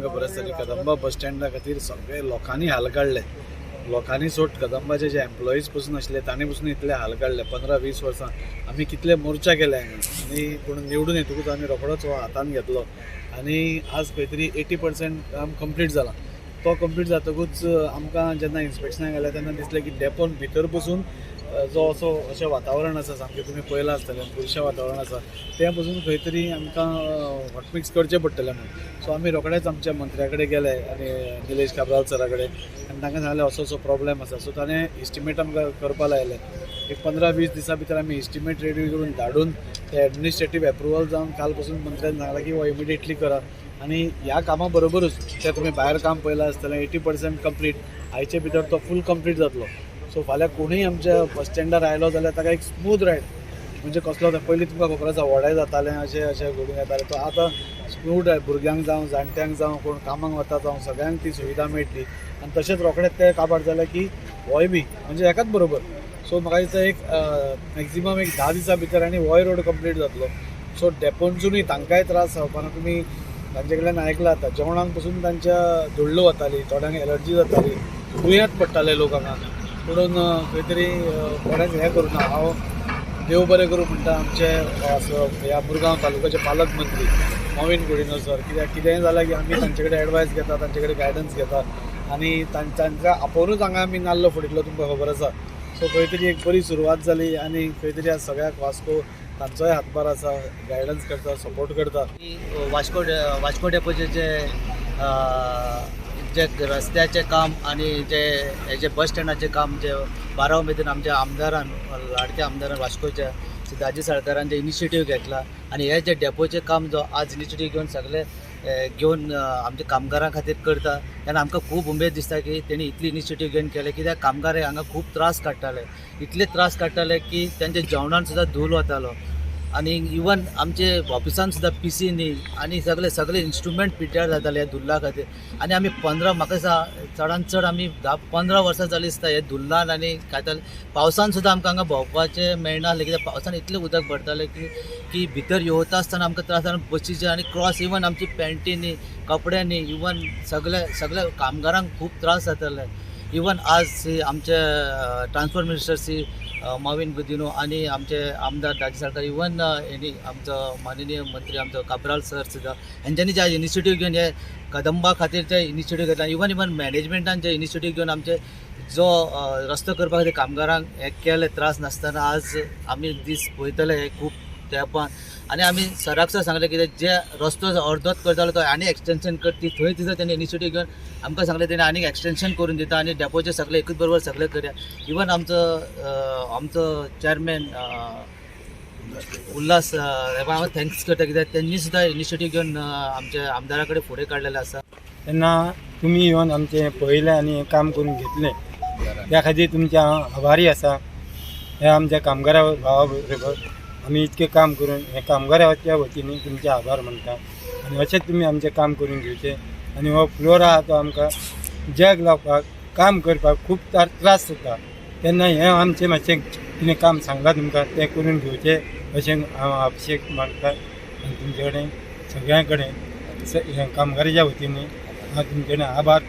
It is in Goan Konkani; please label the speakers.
Speaker 1: खबर आसतली, कदंबा बस स्टँडा खातीर सगळे लोकांनी हाल काडले. लोकांनी सोड, कदंबाचे जे एम्प्लॉईज पसून आशिल्ले तांणी पसून इतले हाल काडले. 15-20 वर्सां आमी कितले मोर्चा केले हांगा आनी पूण निवडून येतकूच आमी रोखडोच हो हातान घेतलो आनी आज खंय तरी 80% काम कंप्लीट जालां. तो कंप्लीट जातकूच आमकां जेन्ना इन्स्पेक्शनाक गेले तेन्ना दिसलें की डेपोन भितर बसून जो असो अशें वातावरण आसा, सामकें तुमी पळयलां आसतलें, बुरशें वातावरण आसा, तें पसून खंय तरी आमकां हॉटमिक्स करचें पडटलें म्हणून. सो आमी रोखडेच आमच्या मंत्र्या कडेन गेले आनी निलेश काब्राल सरा कडेन आनी तांकां सांगलें असो असो प्रॉब्लेम आसा. सो ताणें इस्टिमेट आमकां करपा लायलें. एक 15-20 दिसां भितर आमी इस्टिमेट रेडी करून धाडून ते एडमिनिस्ट्रेटीव एप्रुवल जावन काल पसून मंत्र्यान सांगलां की हो इमिडिएटली करा. आनी ह्या कामा बरोबरूच तें तुमी भायर काम पळयलां आसतलें, 80% कंप्लीट, आयचे भितर तो फूल कंप्लीट जातलो. सो फाल्यां कोणूय आमच्या बस स्टँडार आयलो जाल्यार ताका एक स्मूथ रायड, म्हणजे कसलो आतां पयलीं तुमकां खबर आसा व्हडें जातालें, अशें अशें घडून येतालें, तो आतां स्मूथ रायड भुरग्यांक जावं, जाणट्यांक जावं, कोण कामाक वता जावं, सगळ्यांक ती सुविधा मेळटली. आनी तशेंच रोखडेंच तें काबार जालें की होय बी म्हणजे एकाच बरोबर. सो म्हाका दिसता एक मॅक्झिमम एक 10 दिसां भितर आनी होय रोड कंप्लीट जातलो. सो डेपोनसूनय तांकांय त्रास जावपाना. तुमी तांचे कडल्यान आयकलां आतां, जेवणाक पसून तांच्या धुल्ल वताली, थोड्यांक एलर्जी जाताली, दुयेंत पडटाले लोक हांगा. म्हणून खंय तरी कोणेंच हें करूं ना. हांव देव बरें करूं म्हणटा आमचे असो ह्या मुरगांव तालुक्याचे पालक मंत्री मॉवीन गुदिन्हो सर, कित्याक कितेंय जालें की आमी तांचे कडेन एडवायस घेता, तांचे कडेन गायडन्स घेता आनी तांकां आपोवनूच हांगा आमी नाल्ल फोडिल्लो तुमकां खबर आसा. सो खंय तरी एक बरी सुरवात जाली आनी खंय तरी आज सगळ्याक वास्को तांचोय हातभार आसा, गायडन्स करता, सपोर्ट करता.
Speaker 2: की वास्को वास्को डेपोचे जे जे रस्त्याचें काम आनी जे हेजे बस स्टँडाचें काम जे बाराव मेरेन आमच्या आमदारान, लाडक्या आमदारान वास्कोच्या श्री दाजी साळकारान जे इनिशिएटीव घेतला आनी हे जे डेपोचें काम जो आज इनिशिएटीव घेवन सगळे घेवन आमच्या कामगारां खातीर करता तेन्ना आमकां खूब उमेद दिसता की तेणी इतली इनिशिएटीव घेवन केलें. कित्याक कामगार हांगा खूब त्रास काडटाले, इतले त्रास काडटाले की तेंच्या जेवणान सुद्दां धूल वतालो आनी इवन आमचे ऑफिसान सुद्दां पीसी न्ही आनी सगळे सगळे इन्स्ट्रुमेंट पिड्ड्यार जाताले ह्या धुल्ला खातीर. आनी आमी 15, म्हाका दिसता चडान चड आमी 10-15 वर्सां जालीं दिसता हे धुल्लान आनी काय पावसान सुद्दां आमकां हांगा भोंवपाचें मेळनासलें, कित्याक पावसान इतलें उदक भरतालें की भितर येवता आसतना आमकां त्रास जाता बशीचे आनी क्रॉस इवन आमची पॅन्टीनी कपड्यांनी इवन सगळे सगळ्या कामगारांक खूब त्रास जाताले. इवन आज आमचे ट्रान्सपोर्ट मिनिस्टर श्री मॉविन गुदिन्हो आनी आमचे आमदार दाजी साळकार, इवन हेणी आमचो माननीय मंत्री आमचो काब्राल सर सुद्दां हेंच्यांनी जे इनिशिएटीव घेवन हे कदंबा खातीर जे इनिशिएटीव घेतला, इवन इवन मॅनेजमेंटान जे इनिशिएटीव घेवन आमचे जो रस्तो करपा खातीर कामगारांक हे केले, त्रास नासतना आज आमी दीस पळयतले हे खूब तेंपान. आनी आमी सराक सुद्दां सांगलें कितें जे रस्तो जो अर्दोच करतालो तो आनी एक्सटेंशन कर, ती थंय सुद्दां तेणी इनिशिएटीव घेवन आमकां सांगलें तेणी आनीक एक्सटेंशन करून दिता आनी डेपोचे सगळे एकूच बरोबर सगळे करया. इवन आमचो चॅरमॅन उल्हास हेका हांव thanks करता, कित्याक तेंनी सुद्दां इनिशिएटीव घेवन आमच्या आमदारा कडेन फुडें काडलेलें आसा.
Speaker 3: तेन्ना तुमी येवन आमचें पळयलें आनी हें काम करून घेतलें, त्या खातीर तुमचें हांव आभारी आसा. हे आमच्या कामगारा भावा बरोबर आमी इतकें काम करून हे कामगाराच्या वतीन तुमचे आभार मानता आनी अशेंच तुमी आमचें काम करून घेवचें. आनी हो फ्लोर आहा तो आमकां जॅक लावपाक काम करपाक खूब त्रास जाता, तेन्ना हें आमचें मातशें कितें काम सांगलां तुमकां तें करून घेवचें अशें हांव अपेक्षा मागता. आनी तुमचे कडेन सगळ्यां कडेन हें कामगाराच्या वतीन हांव तुमचे कडेन आभार